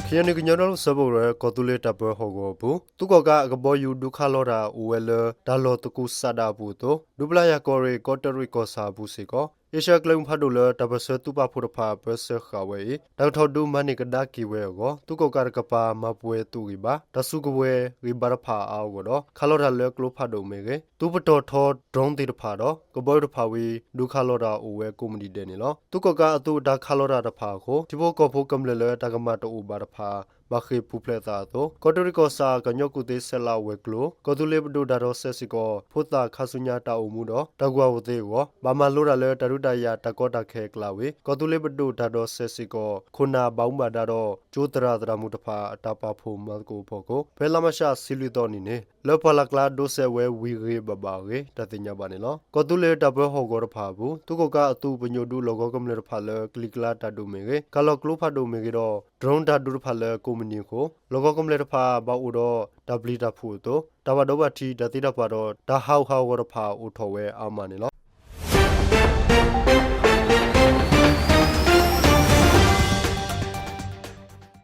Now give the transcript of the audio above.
ခ့ၣ်အဲၣ်ယူၣ် ကညီဒီကလုာ်စၢဖှိၣ်ကရၢ ကီၢ်သူလ့ၤတၢ်ပၢဟီၣ်ကဝီၤအပူၤ သုးကီၣ်ကးအကဘီယူၤဒုးခးလီၤတၢ်အိၣ်ဝဲလၢ တၢ်လီၢ်သကိးစးဒးအပူၤအသိး ဒူပျၢ်ယၢ်ကီၢ်ရ့ၣ် ကီးတရံးကီၢ်ဆၣ်အပူၤစ့ၢ်ကီး အ့ရှၢၣ်ကျဲမုၢ်ဖးဒိၣ်လၢတၢ်ပၢၢ်ဆၢသုးပာ်ဖှိၣ်တဖၣ်ပၢဆှၢဃာ်ဝဲအံၤ တၢ်ကထီၣ်ဒုးမၤန့ၢ်ကဒါက့ၤဝဲအဂီၢ် သုးကီၣ်ကးတကပၤ မၤပှဲၤသုးဂံၢ်ဘါ တၢ်စုကဝဲၤဂံၢ်ဘါတဖၣ်အါအါဂီၢ်ဂီၢ်ဒီး ခးလီၤတၢ်လၢကျိဖးဒိၣ်မ့ၢ်ဂ့ၤ သုးပတီၢ်ထီ drone သ့ၣ်တဖၣ်ဒီး ကဘီယူၤတဖၣ်ဝံၤ ဒုးခးလီၤတၢ်အိၣ်ဝဲကိးမုၢ်နံၤဒဲးန့ၣ်လီၤ. သုးကီၣ်ကးအသုးအတၢ်ခးလီၤတၢ်တဖၣ်အဃိ ထံဖိကီၢ်ဖိကမျၢၢ်လၢတၢ်ကမၣ်တအိၣ်ဘၣ်တဖၣ် ဘၣ်ဃ့ၢ်ပူၤဖျဲးအသးအသိး ကီးတရံးကီၢ်ဆၣ်ကညီကူၣ်သ့ဆဲးလးဝဲၤကျိၤ ကီၢ်သူလ့ၤပဒိၣ်တၢ်ဒီးစဲးစ့ၢ်ကီး ဖိသၣ်ခါဆူညါတၢ်အိၣ်မူဒီး တၢ်ကူၣ်ဘၣ်ကူၣ်သ့အဂီၢ် ဘၣ်မၤလိတၢ်လၢတၢ်ဒုးတၢ်ယၤတၢ်ကီတၢ်ခဲအကျါဝံၤ ကီၢ်သူလ့ၤပဒိၣ်တၢ်ဒီးစဲးစ့ၢ်ကီး ခိၣ်နၢ်ဘၣ်မူဘၣ်ဒါဒီး ကၠိသရၣ်သရၣ်မုၣ်တဖၣ် အတၢ်ပာ်ဖှိၣ်မၤသကိးအဖီခိၣ် ဖဲလါမးရှးဆံလွံၢ်သီအနံၤန့ၣ် လၢပှၢ်လၢ်ကျါဒိးစဲးဝဲဝံၤဂ့ၤဘၣ်ဘၣ်အဂ့ၢ် တၢ်သ့ၣ်ညါဘၣ်န့ၣ်လီၤ. ကီၢ်သူလ့ၤတၢ်ပၢဟီၣ်ကဝီၤတဖၣ်အပူၤ သုးကီၣ်ကးအသုးပညိၣ်ဒုးလီၢ်ကဝီၤကမျၢၢ်တဖၣ်လၢ ကလံၤကျါတၢ်ဒုးမ့ၢ်ဂ့ၤ ခးလီၤကျိဖးဒိၣ်မ့ၢ်ဂ့ၤဒီး drone တၢ်ဒုးတဖၣ်လၢကိးမုၢ်နံၤအဃိ လီၢ်ကဝီၤကမျၢၢ်တဖၣ် ဘၣ်အိၣ်ဒီးတၢ်ပျံၤတၢ်ဖုးအသိး တၢ်ဘၣ်ဒိဘၣ်ထံးတၢ်သံတၢ်ပှၢ်ဒီး တၢ်ဟးဂူာ်ဟးဂီၤတဖၣ်အိၣ်ထီၣ်ဝဲအါမးန့ၣ်လီၤ.